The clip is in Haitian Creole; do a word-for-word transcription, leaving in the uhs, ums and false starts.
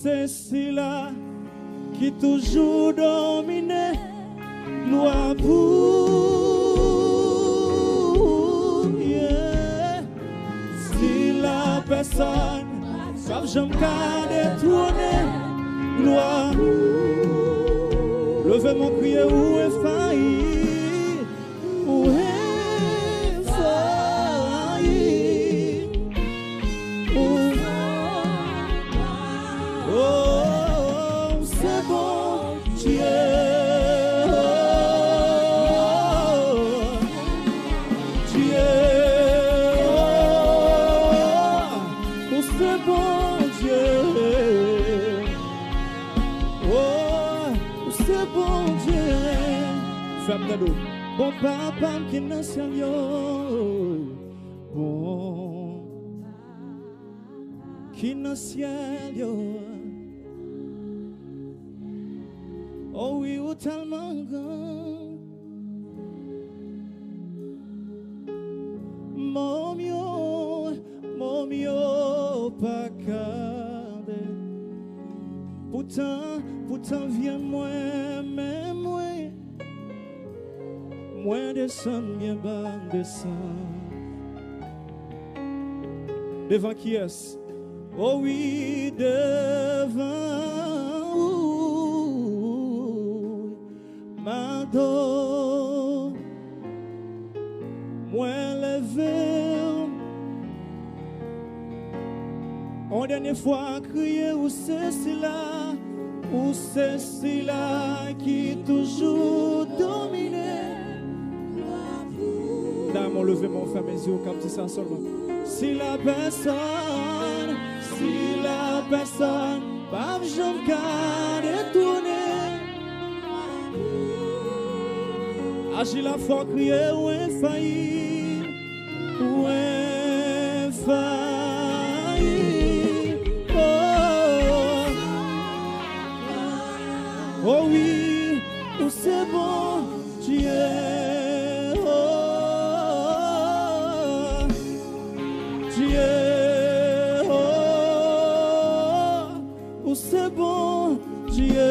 Se sila ki toujou domine. Glwa pou ou, yeah. Sila pèsòn p ap janm ka detwone. Glwa. Leve men w, kriye, ou enfayi. Ou enfayi. Ou, oh, ou se Bondye. Oh, Dye. Oh, ou se Bondye. Oh, ou se Bondye. Fè m tande w. Bon Papa m ki nan syèl yo. Bon ki nan syèl yo. Oh wi, ou tèlman gran. Mo m yo, mo m yo pa ka de. Poutan, poutan vye mwen, men mwen, mwen desann byen ba, m desann. Devan kiyès? O wi, devan ou. M adore, mwen leve w. Yon dènye fwa, kriye, ou se sila, ou se sila ki toujou domine. Dam, leve men w, fèmen zye w, k ap di sa sèlman. Sila pèsòn, sila pèsòn p ap janm ka detounen. Aji la fò, kriye, ou enfayi, ou enfayi. Oh, oh wi, ou se Bondye. Oh, Dye, oh, ou se Bondye.